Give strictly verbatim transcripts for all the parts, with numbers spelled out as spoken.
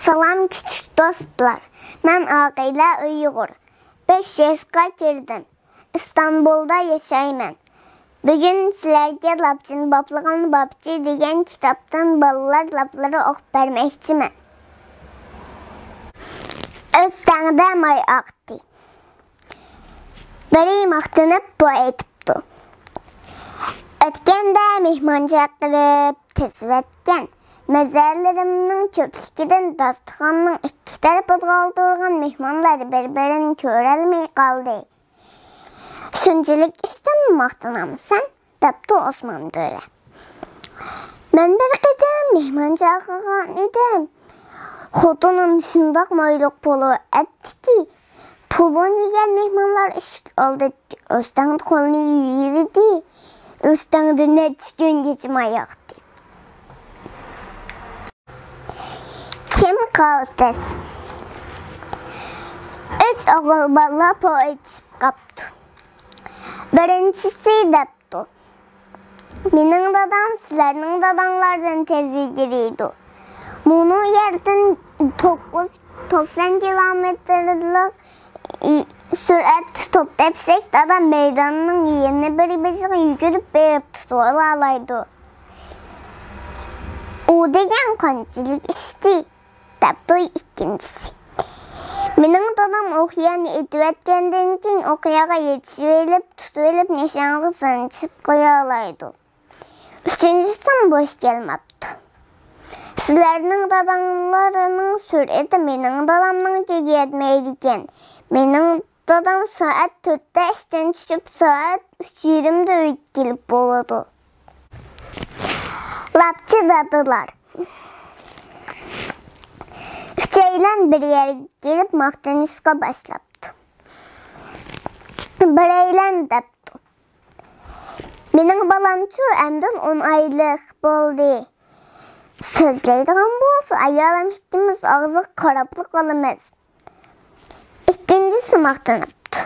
سالام كىچىك دوستلار، مەن ئاقىلە ئۇيغۇر، بەش ياشقا كىردىم، ئىستانبۇلدا ياشايمەن. بۈگۈن سىلەرگە لاپچىنى باپلىغان باپچى دېگەن كىتابتىن بالىلار لاپلىرى ئوقۇپ بەرمەكچىمەن. ئۆستەڭدە ماي ئاقتى. بىرى ماختىنىپ بۇ ئېيتىپتۇ: ئۆتكەندە مېھمان چاقىرىپ تېزىۋەتكەن مەزەلىرىمنىڭ كۆپلۈكىدىن داستىخاننىڭ ئىككى تەرىپىگە ئولتۇرغان مېھمانلار بىر-بىرىنى كۆرەلمەي قالدى. شۇنچىلىك ئىشتىن ماختىنامسەن؟ دەپتۇ ئوسمان تۆرە. مەن بىر قېتىم مېھمان چاقىرغان ئىدىم. خوتۇنۇم شۇنداق مايلىق پولۇ ئەتتىكى، پولۇ يېگەن مېھمانلار ئىشىك ئالدىدا ئۆستەڭدە قولىنى يۇيۇۋىدى. ئۆستەڭدە نەچچە كۈنگىچە ماي ئاقتى. كىم قالتىس؟ ئۈچ ئوغۇل بالا پو ئېتىشىپ قاپتۇ. بىرىنچىسى دەپتۇ: مېنىڭ دادام سىلەرنىڭ داداڭلاردىن تېز يۈگۈرىدۇ. مۇنۇ يەردىن توققۇز، توقسان كىلومېتىرلىق سۈرئەتتە توپ تەپسەك، دادام مەيداننىڭ يەنە بىر بېشىغا يۈگۈرۈپ بېرىپ تۇتۇۋالالايدۇ. ئۇ دېگەن قانچىلىك ئىشتى، دەپتۇ ئىككىنچىسى. مېنىڭ دادام ئوقيانى ئېتىۋەتكەندىن كېيىن، ئوقياغا يېتىشىۋېلىپ، تۇتۇۋېلىپ، نىشانغا سانجىپ قويالايدۇ. ئۈچىنچىسىمۇ بوش كەلمەپتۇ. سىلەرنىڭ داداڭلارنىڭ سۈرئىتى مېنىڭ دادامنىڭكىگە يەتمەيدىكەن. مېنىڭ دادام سائەت تۆتتە ئىشتىن چۈشۈپ، سائەت ئۈچ يېرىمدە ئۆيگە كېلىپ بولىدۇ. لاپچى دادىلار. ئۈچەيلەن بىر يەرگە كېلىپ ماختىنىشقا باشلاپتۇ. بىرەيلەن دەپتۇ: مېنىڭ بالامچۇ ئەمدى ئون ئايلىق بولدى. سۆزلەيدىغان بولسا، ئايالىم ئىككىمىز ئاغزىغا قاراپلا قالىمىز. ئىككىنچىسى ماختىنىپتۇ: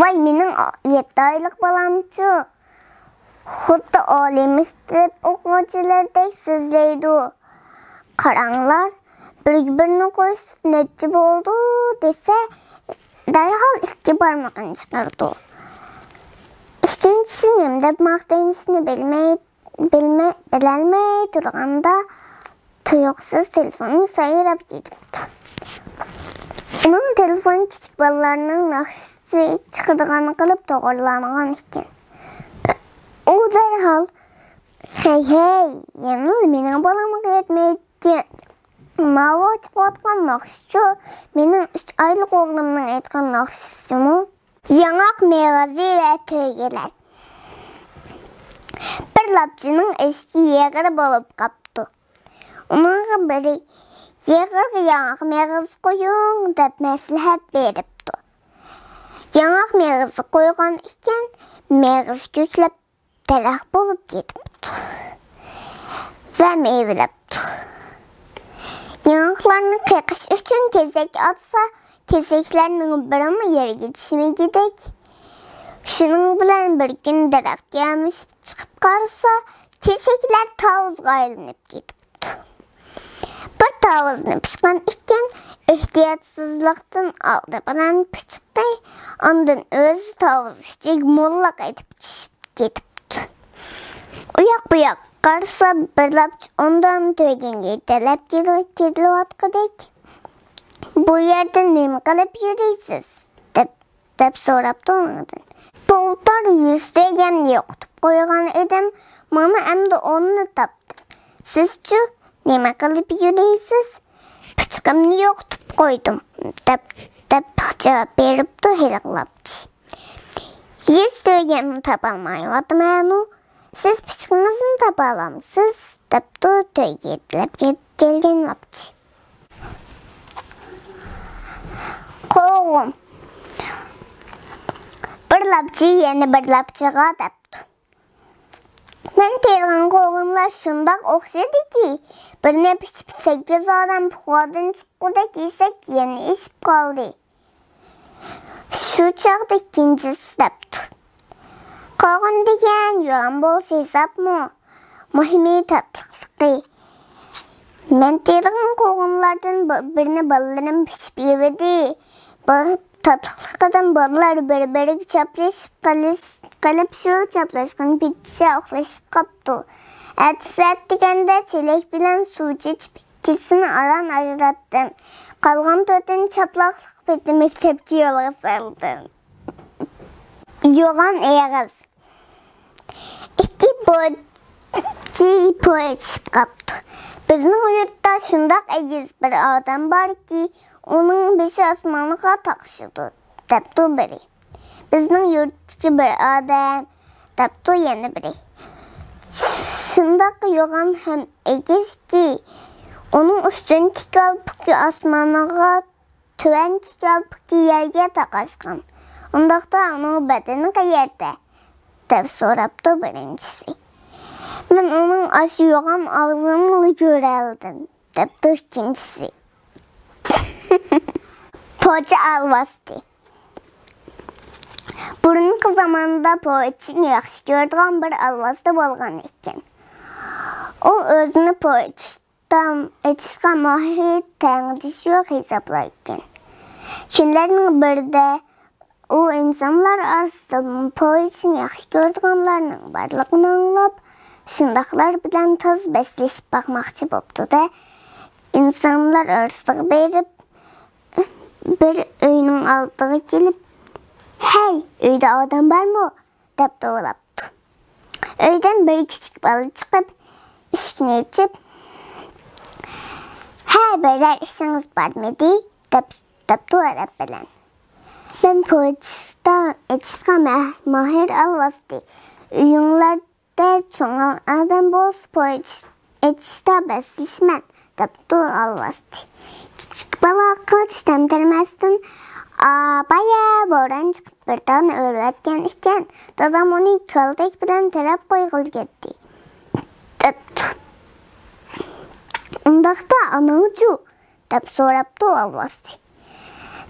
ۋاي، مېنىڭ يەتتە ئايلىق بالامچۇ، خۇددى ئالىي مەكتەپ ئوقۇغۇچىلىرىدەك سۆزلەيدۇ. قاراڭلار، بىرگە بىرنى قوشسا نەچچە بولىدۇ دېسە، دەرھال ئىككى بارمىقىنى چىقىرىدۇ. ئۈچىنچىسى نېمە دەپ ماختىنىشنى بىلمەي، بىلمەي، بىلەلمەي تۇرغاندا، تۇيۇقسىز تېلېفونى سايراپ كېتىپتۇ. ئۇنىڭ تېلېفونى كىچىك بالىلارنىڭ ناخشىسى چىقىدىغان قىلىپ توغرىلانغان ئىكەن. ئۇ دەرھال: ھەي، ھەي، يەنىلا مېنىڭ بالامغا يەتمەيدىكەن. ماۋۇ چىقىۋاتقان ناخشىچۇ، مېنىڭ ئۈچ ئايلىق ئوغلۇمنىڭ ئېيتقان ناخشىسىمۇ. ياڭاق مېغىزى ۋە تۆگىلەر. بىر لاپچىنىڭ ئېشىكى يېغىر بولۇپ قاپتۇ. ئۇنىڭغا بىرى: يېغىرغا ياڭاق مېغىز قويۇڭ، دەپ مەسلىھەت بېرىپتۇ. ياڭاق مېغىزى قويغان ئىكەن، مېغىز كۆكلەپ، دەرەخ بولۇپ كېتىپتۇ ۋە مېۋىلەپتۇ. ياڭاقلارنى قېقىش ئۈچۈن كېسەك ئاتسا، كېسەكلەرنىڭ بىرىمۇ يەرگە چۈشمىگۈدەك. شۇنىڭ بىلەن بىر كۈنى دەرەخكە يامىشىپ چىقىپ قارىسا، كېسەكلەر تاۋۇزغا ئايلىنىپ كېتىپتۇ. بىر تاۋۇزنى پىچقان ئىكەن، ئېھتىياتسىزلىقتىن ئالدى بىلەن پىچىقى، ئاندىن ئۆزى تاۋۇز ئىچىگە موللاق ئېتىپ چۈشۈپ كېتىپتۇ. ئۇياق-بۇياق قارىسا، بىر لاپچى ئون دانە تۆگىنى يېتەلەپ كېلىۋاتقۇدەك. بۇ يەردە نېمە قىلىپ يۈرىسىز؟ دەپ دەپ سوراپتۇ ئۇنىڭدىن. بۇلتۇر يۈز تۆگەمنى يوقىتىپ قويغان ئىدىم، مانا ئەمدى ئوننى تاپتىم. سىزچۇ، نېمە قىلىپ يۈرىسىز؟ پىچىقىمنى يوقىتىپ قويدۇم، دەپ، دەپ جاۋاب بېرىپتۇ ھېلىقى لاپچى. يۈز تۆگەمنى تاپالمايۋاتىمەنۇ، سىز پىچىقىڭىزنى تاپالامسىز؟ دەپتۇ تۆگە يېتىلەپ كەلگەن لاپچى. قوغۇن. بىر لاپچى يەنە بىر لاپچىغا دەپتۇ: مەن تېرىغان قوغۇنلار شۇنداق ئوخشىدىكى، بىرنى پىچىپ سەككىز ئادەم پۇخادىن چىققۇدەك يېسەك، يەنە ئېشىپ قالدى. شۇ چاغدا ئىككىنچىسى دەپتۇ: قوغۇن دېگەن يوغان بولسا ھېسابمۇ، مۇھىمى تاتلىقلىقى. مەن تېرىغان قوغۇنلاردىن بىرنى بالىلىرىم پىشىپ يېۋىدى. تاتلىقلىقىدىن بالىلار بىر-بىرىگە چاپلىشىپ قېلىپ، شۇ چاپلاشقان پېتىچە ئۇخلىشىپ قاپتۇ. ئەتىسى ئەتىگەندە چېلەك بىلەن سۇ چېچىپ، ئىككىسىنى ئاران ئاجراتتىم. قالغان تۆتىنى چاپلاقلىق پېتى مەكتەپكە يولغا سالدىم. يوغان ئېغىز. ئىككى پوچى پوچىلىشىپ قاپتۇ. بىزنىڭ يۇرتتا شۇنداق ئېگىز بىر ئادەم باركى، ئۇنىڭ بېشى ئاسمانغا تاقىشىدۇ، دەپتۇ بىرى. بىزنىڭ يۇرتتىكى بىر ئادەم، دەپتۇ يەنە بىرى. شۇنداق يوغان ھەم ئېگىزكى، ئۇنىڭ ئۈستۈنكى كالپۇكى ئاسمانغا، تۆۋەنكى كالپۇكى يەرگە تاقاشقان. ئۇنداقتا ئۇنىڭ بەدىنى قەيەردە؟ دەپ سوراپتۇ بىرىنچىسى. مەن ئۇنىڭ ئاشۇ يوغان ئاغزىنىلا كۆرەلىدىم، دەپتۇ ئىككىنچىسى. پوچى ئالۋاستى. بۇرۇنقى زاماندا پوچىنى ياخشى كۆرىدىغان بىر ئالۋاستى بولغان ئىكەن. ئۇ ئۆزىنى پوچى ئېتىشقا ماھىر تەڭدىشى يوق ھېسابلايدىكەن. كۈنلەرنىڭ بىرىدە ئۇ ئىنسانلار ئارىسىدا پوچىنى ياخشى كۆرىدىغانلارنىڭ بارلىقىنى ئاڭلاپ، شۇنداقلار بىلەن تازا بەسلىشىپ باقماقچى بوپتۇ-دە، ئىنسانلار ئارىسىغا بېرىپ، بىر ئۆينىڭ ئالدىغا كېلىپ، «ھەي، ئۆيدە ئادەم بارمۇ؟» دەپ توۋلاپتۇ. ئۆيدىن بىر كىچىك بالا چىقىپ، ئىشىكنى ئېچىپ، «ھە، بىرەر ئىشىڭىز بارمىدى؟» دەپ، دەپتۇ ئەدەپ بىلەن. «مەن پوچى ئېتىشقا ماھىر ئالۋاستى. ئۆيۈڭلەردە چوڭ ئادەم بولسا، پوچى ئېتىشتا بەسلىشىمەن» دەپتۇ ئالۋاستى. كىچىك بالا قىلچە تەمتىرىمەستىن، بايا بوران چىقىپ بىر تالنى ئۆرۈۋەتكەن ئىكەن، دادام ئۇنى كالتەك بىلەن تىرەپ قويغىلى كەتتى، دەپتۇ. «ئۇنداقتا ئاناڭچۇ؟» دەپ سوراپتۇ ئالۋاستى.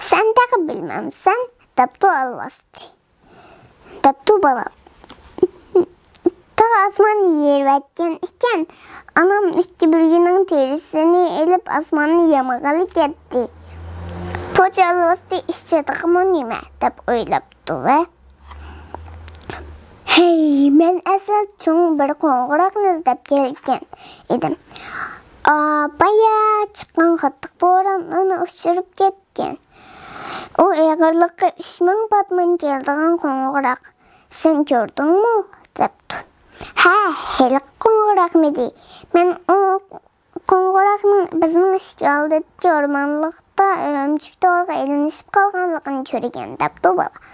«سەن تېخى بىلمەمسەن؟» دەپتۇ ئالۋاستى. دەپتۇ بالا. تاغ ئاسماننى يېرىۋەتكەن ئىكەن، ئانام ئىككى بۈرگىنىڭ تېرىسىنى ئېلىپ ئاسماننى يامىغىلى كەتتى. پوچى ئالۋاستى ئىچىدىغىمۇ نېمە دەپ ئويلاپتۇ ۋە، ھەي، مەن ئەسلى چوڭ بىر قوڭغۇراقنى ئىزدەپ كەلگەن ئىدىم. بايا چىققان قاتتىق بوران ئۇنى ئۇچۇرۇپ كەتتى. ئۇ ئېغىرلىقى ئۈچ مىڭ پاتمان كېلىدىغان قوڭغۇراق. «سەن كۆردۈڭمۇ؟» دەپتۇ. «ھە، ھېلىقى قوڭغۇراقمىدى؟ مەن ئۇ قوڭغۇراقنىڭ بىزنىڭ ئىشىك ئالدىدىكى ئورمانلىقتا ئۆمۈچۈك تورىغا ئىلىنىشىپ قالغانلىقىنى كۆرگەن» دەپتۇ بالا.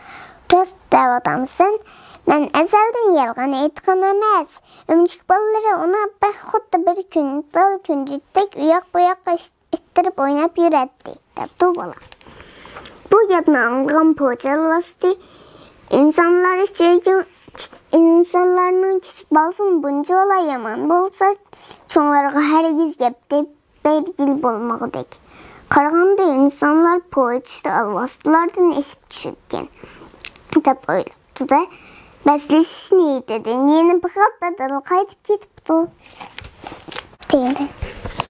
«راست دەۋاتامسەن؟ مەن ئەزەلدىن يالغان ئېيتقان ئەمەس. ئۆمۈچۈك بالىلىرى ئۇنى خۇددى بىر كۈنتال كۈنجۈتتەك ئۇياق-بۇياققا ئىتتىرىپ ئويناپ يۈرەتتى» دەپتۇ بالا. بۇ گەپنى ئاڭلىغان پوچى ئالۋاستى، ئىنسانلار ئىچىدىكى، ئىنسانلارنىڭ كىچىك بالىسىمۇ بۇنچىۋالا يامان بولسا، چوڭلارغا ھەرگىز گەپ دەپ بەرگىلى بولمىغۇدەك. قارىغاندا ئىنسانلار پوچى ئالۋاستىلاردىن ئېشىپ چۈشىدىكەن، دەپ ئويلاپتۇ-دە، بەسلىشىش نىيىتىدىن يەنە بىخەتەر قايتىپ كېتىپتۇ. دېدى.